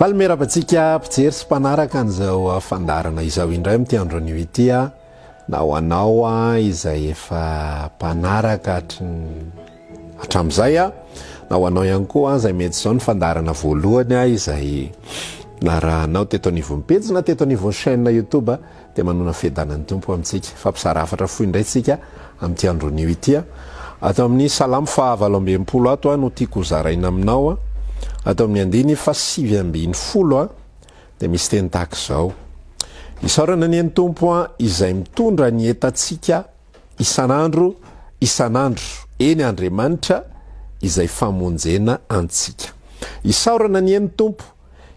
Faly miarahaba antsika mpijery sy mpanaraka an'izao fandaharana izao indray amin'ity andro anio ity a, na ho anao izay efa mpanaraka hatry ny hatramin'izay a, na ho anao ihany koa izay mety izao ny fandaharana voalohany izay narahanao teto anivon'ny pejy na teto anivon'ny chaîne YouTube dia manona fiadanan'ny Tompo amintsika. Fampizara hafatra fohy indray tsika amin'ity andro anio ity. Ato amin'ny Salamo faha 68 ato no tiako ho zaraina aminao. Ato amin'ny andiny faha 19 dia misy teny tahaka izao. Isaorana anie ny Tompo izay mitondra ny entantsika isan'andro isan'andro, eny Andriamanitra izay famonjena antsika. Isaorana anie ny Tompo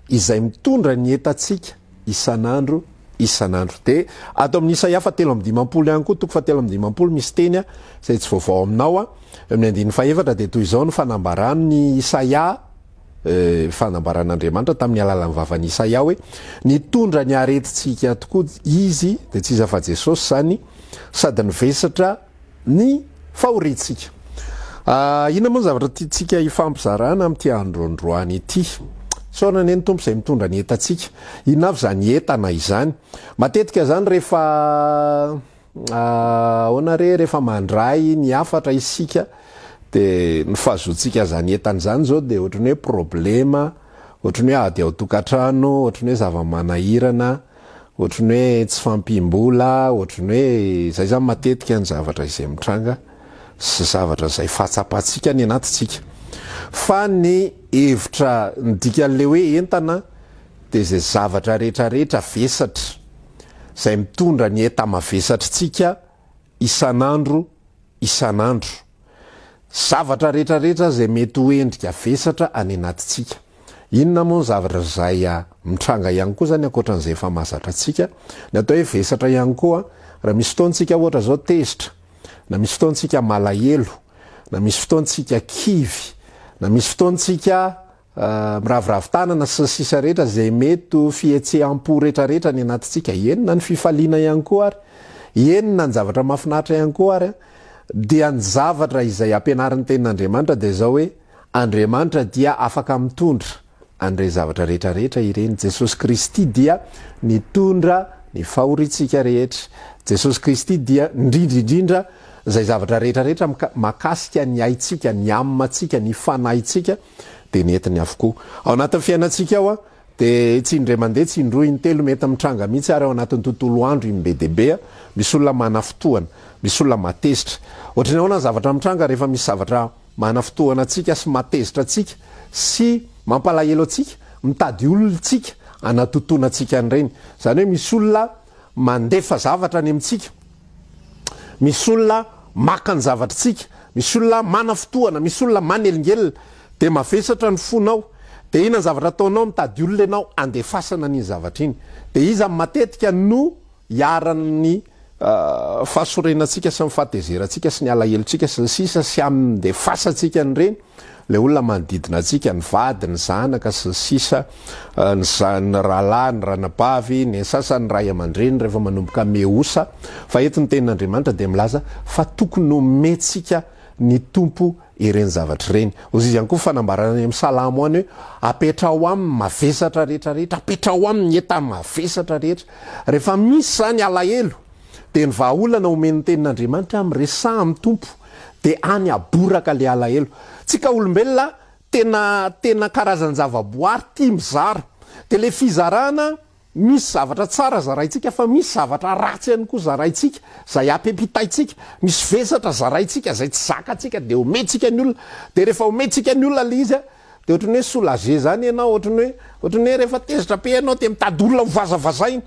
izay mitondra ny entantsika isan'andro isan'andro. Dia ato amin'ny Isaia fahatelo amby dimampolo ihany koa, toko fahatelo amby dimampolo, misy teny izay tsy vaovao aminao. Eo amin'ny andininy fahefatra dia toy izao ny fanambaran'i Isaia, fanambaran'Andriamanitra tamin'ny alalan'ny vavan'i Isaia hoe, Nitondra ny aretintsika tokoa Izy, dia tsy iza fa Jesosy izany, sady nivesatra ny fahoriantsika. Inona moa ny zavatra tiantsika hifampizarana amin'ity androandroany ity? Isaorana anie ny Tompo izay mitondra ny entantsika. Inona avy izany entana izany? Matetika izany rehefa ahoana re, rehefa mandray ny hafatra isika dia ny fahazoantsika izany entana izany izao dia ohatran'ny hoe problema, ohatran'ny hoe ady ao an-tokantrano, ohatran'ny hoe zava-manahirana. Ohatry ny hoe tsy fahampiam-bola, ohatry ny hoe izay izany matetika ny zavatra izay mitranga sy zavatra izay fahatsapantsika any anatintsika. Fa ny hevitra, ny dikan'ilay hoe entana dia izay zavatra rehetra rehetra vesatra, izay mitondra ny enta-mavesatritsika isan'andro isan'andro. Zavatra rehetra rehetra izay mety ho endrika vesatra any anatintsika. Inona moa ny zavatra izay mitranga ihany koa izany ankoatran'izay efa mahazatra antsika? Ny atao hoe vesatra ihany koa, raha misy fotoana isika ohatra izao tezitra, na misy fotoana isika malahelo, na misy fotoana isika kivy, na misy fotoana isika Miraviravy tanana sy ny sisa rehetra izay mety ho fihetseham-po rehetrarehetra any anatintsika, eny na ny fifaliana ihany koa ary, eny na ny zavatra mahafinaritra ihany koa ary, dia ny zavatra izay ampianarin'ny Tenin'Andriamanitra dia izao hoe, Andriamanitra dia afaka mitondra an'ireny zavatra rehetrarehetra ireny. Jesosy Kristy dia nitondra ny fahoriantsika rehetra. Jesosy Kristy dia indrindra indrindra izay zavatra rehetrarehetra mahakasika ny aintsika, ny âme-ntsika, ny fanahintsika, dia nentiny avokoa. Ao anatin'ny fiainantsika ao dia tsy indray mandeha, tsy indroa, intelo mety mitranga mihitsy ary ao anatin'ny tontolo andro im-be dia be, misy olona manafotohana, misy olona mahatezitra. Ohatran'ny ahoana ny zavatra mitranga rehefa misy zavatra manafotohana antsika sy mahatezitra antsika sy mampalahelo antsika, mitady olona isika hanatontona antsika an'ireny. Izany hoe misy olona mandefa zavatra any amintsika. Misy olona maka ny zavatritsika, misy olona manafintohana, misy olona manelingelina, dia mavesatra ny fonao, dia inona ny zavatra ataonao, mitady olona ianao andefasana an'iny zavatra iny, dia iza matetika no iharan'ny fahasorenantsika sy ny fahatezerantsika sy ny alahelontsika sy ny sisa sy andefasantsika an'ireny, Ilay olona manodidina antsika, ny vady, ny zanaka sy ny sisa, ny za, ny rahalahy, ny ranabavy, ny sasany, ny ray aman-dreny rehefa manomboka mihosa. Fa eto ny tenin'Andriamanitra dia milaza fa tokony homentsika ny Tompo ireny zavatra ireny. Hoy izy ihany koa fanambarana any amin'ny Salamo any hoe, apetraho aminy mavesatra rehetra rehetra, apetraho aminy ny enta-mavesatra rehetra. Rehefa misy izany alahelo, Dia ny vahaolana omen'ny tenin'Andriamanitra, miresaha amin'ny Tompo, dia any aboraka le alahelo. Tsika olombelona tena tena karazan-javaboary tia mizara. Dia le fizarana misy zavatra tsara zaraintsika fa misy zavatra ratsy ihany koa zaraintsika, zay ampempitaintsika, misy vesatra zaraintsika zay tsy zakantsika dia omentsika ny olona. Dia rehefa omentsika ny olona le izy Dia ohatran'ny hoe soulager zany ianao, ohatran'ny hoe, ohatran'ny hoe rehefa tezitra be ianao dia mitady olona ho vazavazaina.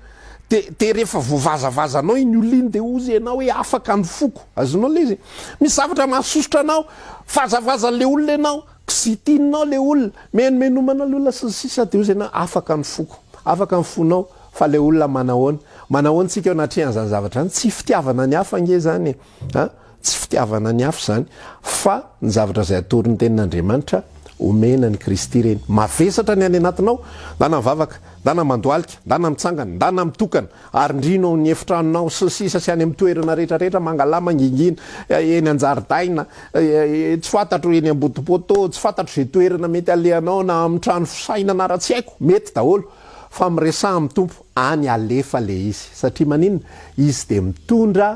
Dia, dia rehefa voavazavazanao iny olona iny dia hozy ianao hoe afaka ny foko. Azonao ilay izy? Misy zavatra mahasosotra anao, vazavazan'ilay olona ianao, kizitinao ilay olona, menomenomanao ilay olona sy ny sisa dia hozy ianao afaka ny foko. Afaka ny fonao fa ilay olona manahoana? Manahoana isika eo anatrehan'izany zavatra izany? Tsy fitiavana ny hafa ange izany e. A! Tsy fitiavana ny hafa izany, fa ny zavatra izay atoron'ny Tenin'Andriamanitra, Omena an'i Kristy ireny. Mavesatra ny any anatinao, ndana mivavaka, ndana mandohalika, ndana mitsangana, ndana mitokana, arindrino ao ny efitranonao, sy ny sisa sy any amin'ny toerana rehetra rehetra, mangalà mangingina, eny an-jaridaina, tsy fantatro eny ambody-poteau, tsy fantatro izay toerana mety alehanao na amin'ny trano fisainana ara tsy haiko, mety daholo, fa miresaha amin'ny Tompo, any alefa le izy, satria maninona? Izy dia mitondra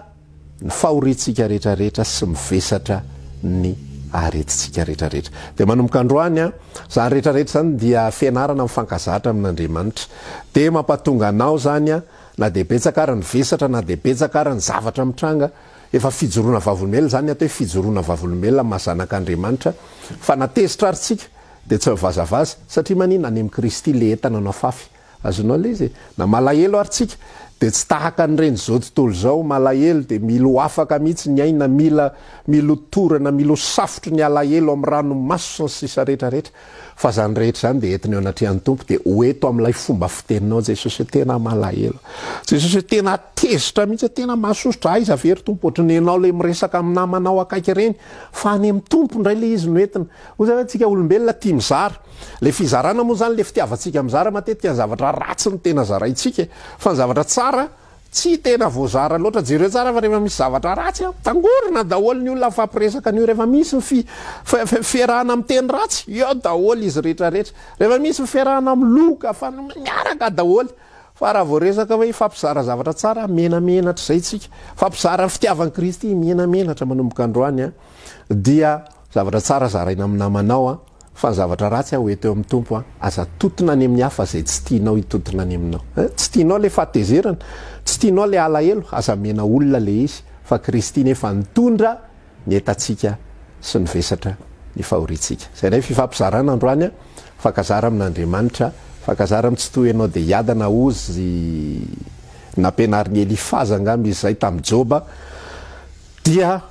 ny fahoriantsika rehetra rehetra sy mivesatra ny aretintsika rehetra rehetra. Dia manomboka androany an, izany rehetra rehetra izany dia fianarana mifankazatra amin'Andriamanitra. Dia mampatonga anao izany an, na dia betsaka ary ny vesatra, na dia betsaka ary ny zavatra mitranga, efa fijoroana vavolombelona izany ny atao hoe fijoroana vavolombelona maha zanak'Andriamanitra, fa na tezitra ary tsika dia tsy mivazavaza, satria maninona? Any amin'i Kristy le entana no afafy. Azonao ilay izy e. Na malahelo ary tsika dia tsy tahaka an'ireny izao tontolo izao, malahelo dia mila ho afaka mihitsy ny aina, mila mila ho torana, mila ho safotry ny alahelo amin'ny ranomaso sy ny sisa rehetra rehetra. Fa izany rehetra izany dia entina eo anatrehan'ny Tompo dia ho eto amin'ilay fomba fiteninao Jesosy hoe tena malahelo. Jesosy hoe tena tezitra mihitsy, tena mahasosotra, aiza ve ry Tompo ohatry ny ianao ilay miresaka amin'ny namanao akaiky ireny fa any amin'ny Tompo indray ilay izy no entina. Hoy izany hoe tsika olombelona tia mizara. Le fizarana moa zany le fitiavantsika mizara matetika ny zavatra ratsy no tena zaraintsika e, fa ny zavatra tsara tsy tena voazara loatra, jereo tsara fa rehefa misy zavatra ratsy an, tangorona daholo ny olona mifampiresaka an'io, rehefa misy ny fi fiarahana miteny ratsy eo daholo izy rehetra rehetra, rehefa misy ny fiarahana miloka fa miaraka daholo, fa raha vao resaka hoe hifampizara zavatra tsara menamenatra izay tsika, mifampizara ny fitiavan'i Kristy menamenatra manomboka androany an, dia zavatra tsara zaraina amin'ny namanao an. Fa ny zavatra ratsy aho eto eo amin'ny Tompo a, aza tontona any amin'ny hafa izay tsy tianao hitontona any aminao. Eh, tsy tianao ilay fahatezerana, tsy tianao ilay alahelo, aza omena olona ilay izy, fa Kristy nefa nitondra ny entantsika sy ny vesatra ny fahoriantsika. Izay indray fifampizarana androany a, fankazara amin'Andriamanitra, fankazara amin'ny Tsitoha ianao dia hiadana hozy nampianarin'i Elifaza angamba izy izay tamin'i Joba, dia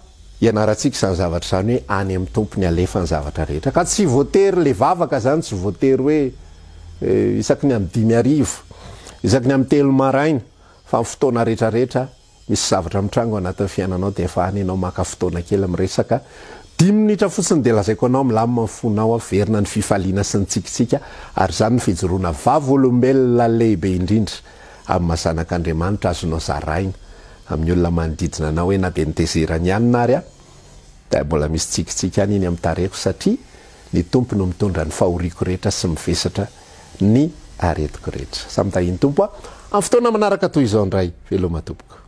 Ianarantsika izany zavatra izany hoe any amin'ny Tompo ny alefa ny zavatra rehetra. Ka tsy voatery le vavaka izany tsy voatery hoe isaky ny amin'ny 5000, isaky ny amin'ny telo maraina, fa amin'ny fotoana rehetra rehetra misy zavatra mitranga ao anatin'ny fiainanao dia efa any ianao maka fotoana kely miresaka dimy minitra fotsiny dia lazaiko anao milamina ny fonao, averina ny fifaliana sy ny tsikitsiky ary izany ny fijoroana vavolombelona lehibe indrindra amin'ny maha zanak'Andriamanitra azonao zaraina amin'ny olona manodidina anao hoe na dia nitezerany ihany ary aho dia mbola misy tsikitsiky ihany iny amin'ny tarehiko satria ny Tompo no mitondra ny fahoriako rehetra sy mivesatra ny aretiko rehetra. Samy tahian'ny Tompo aho amin'ny fotoana manaraka toy izao indray. Veloma tompoko.